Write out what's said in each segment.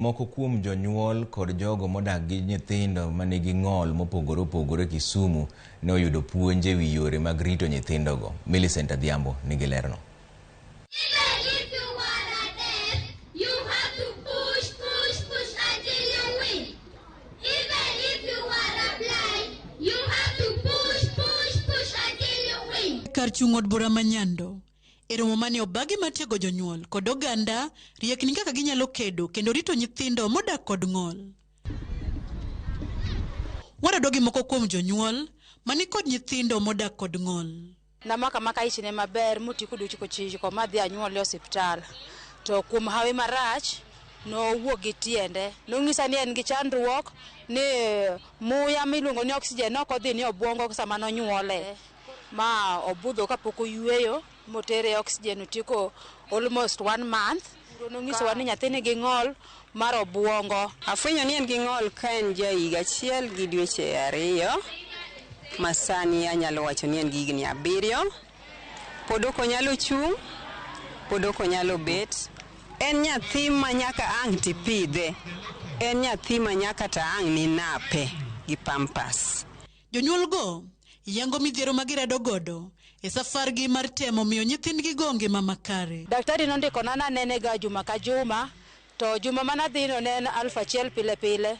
Moko kuom jonyuol kod jogo modak gi nyithindo ma nigi ng'ol mopogore opogore Kisumu ne oyudo puonj e wi yore mag rito nyithindogo. Millicent Adhiambo nigi lerno. Kar chung' od bura ma Nyando E romo mane obagi mar tiego jonyuol kod oganda riekni kaka ginyalo kedo kendo rito nyithindo modak kod ng'ol. Warado gi moko kuom jonyuol mani kod nyithindo modak kod ng'ol. Namako amaka ichne maber motieko dweche kochiko madhi anyuole e osiptal. To kuom hawi marach, nowuok gi tiende. Nonyisa ni en gi chandruok ni muya miluongo ni oxygen ne ok odhi ne obwongo sama nonyuole. Ma obudho kapok oyueyo motere e oxygen otieko almost one month. Nonyisowa ni nyathi nigi ng'ol mar obuongo. Afwenyo ni en gi ng'ol ka en ja higa achiel gi dweche ariyo, ma sani anyalo wacho ni en gi higni abiriyo. Pod ok onyalo chung', pod ok onyalo bet. En nyathi ma nyaka ang' tipidhe. En nyathi ma nyaka to ang' ninape gi pampas. Jonyuolgo yango midhiero ma girado godo e safargi mar temo miyo nyithindgigo ngima makare. Daktari nondikona nanene ga juma ka juma, to juma mane adhino ne en aluf achiel pile pile,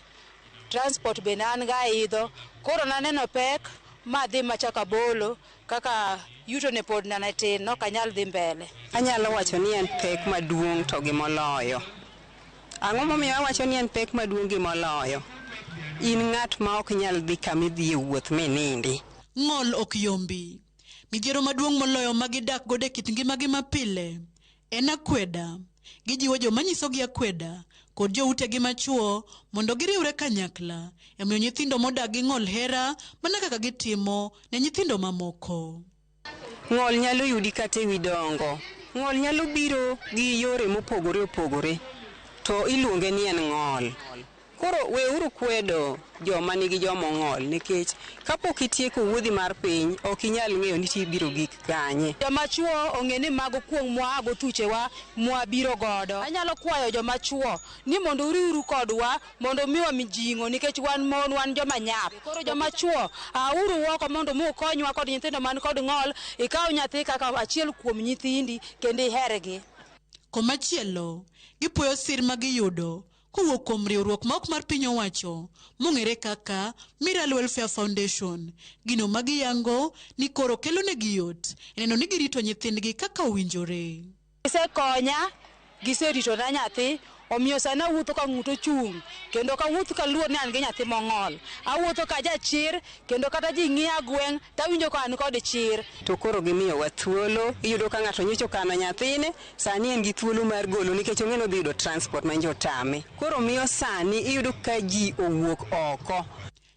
transport be ne an ga aidho. Koro naneno pek ma adhi machako abolo kaka yuto ne pod ne tin, nok anyal dhi mbele. Anyalo wacho ni en pek maduong' to gi moloyo. Ang'o momiyo awacho ni en pek maduong' gi moloyo? In ng'at ma ok nyal dhi kama idhiye wuoth minindi. Ng'ol ok yombi. Midhiero maduong' moloyo ma gidak godo e kit ngimagi mapile en akweda. Gijiwo joma nyisogi akweda kod joutegi machuo mondo giriwre kanyakla e miyo nyithindo modak gi ng'ol hera mana kaka gitimo ne nyithindo mamoko. Ng'ol nyalo yudi kata ewi dongo. Ng'ol nyalo biro gi yore mopogore opogore to iluonge ni en ng'ol. Koro weuru kwedo joma nigi joma ong'ol nikech kapok itieko wuodhi mar piny ok inyal ng'eyo ni ibiro gik kanye. Joma chuo ong'e ni mago kuong' mwaago thuchewa mwabiro godo. Anyalo kwayo joma chuo ni mondo uriwru kodwa mondo umiwa mijing'o nikech wan mon wan joma nyap. Koro joma chuo auru oko mondo mukonywa kod nyithindo man kod ng'ol, ikaw nyathi kaka achiel kuom nyithindi kendo ihergi. Komachielo, gipuoyo sir ma giyudo kowuok kuom riwruok ma ok mar piny owacho mong'ere kaka Miral Welfare Foundation, gino ma giyango ni koro kelonegi yot e neno ni girito nyithindgi kaka owinjore. Gisekonya, giseritona nyathi, omiyo sani awuotho ka ng'ut ochung' kendo ok awuoth kaluor ni an gi nyathi mong'ol. Awuotho ka jachir kendo kata ji ng'iya gweng' tawinjo ka an kod chir. To koro gimiyowa thuolo, iyudo ka ng'ato nyocha okano nyathine, sani en gi thuolo mar golo nikech ong'e ni odhi yudo transport ma nyocha otame. Koro miyo sani iyudo ka ji owuok oko.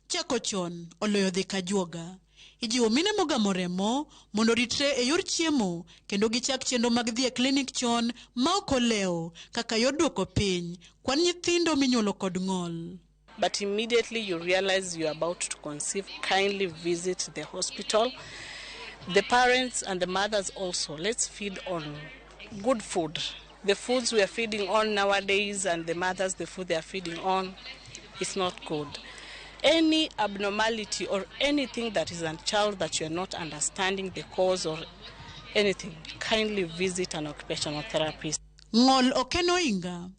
Chako chon oloyo dhi kajuoga. Ijiwo mine mogamo remo mondo oritre e yor chiemo kendo gichak chenro mag dhi e klinik chon ma ok olewo kaka yor duoko piny kwan nyithindo minyuolo kod ng'ol. But immediately you realize you're about to conceive, kindly visit the hospital. The parents and the mothers also, let's feed on good food. The foods we are feeding on nowadays and the mothers, the food they are feeding on is not good. Any abnormality or anything that is a child that you are not understanding the cause or anything, kindly visit an occupational therapist. Ng'ol ok en oinga,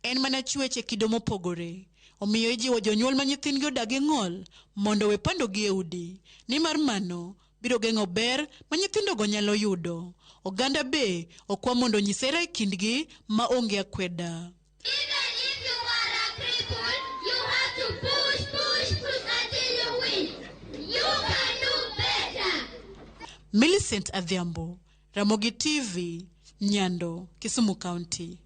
en mana chwech e kido mopogore. Omiyo ijiwo jonyuol ma nyithindgi odak gi ng'ol mondo owe pandogi e udi, nimar mano biro geng'o ber ma nyithindogo nyalo yudo. Oganda be okwa mondo onyis hera e kindgi ma onge akweda. Even if you are a cripple, you have to push, push, push until you win. You can do better. Millicent Adhiambo, Ramogi TV, Nyando, Kisumu County.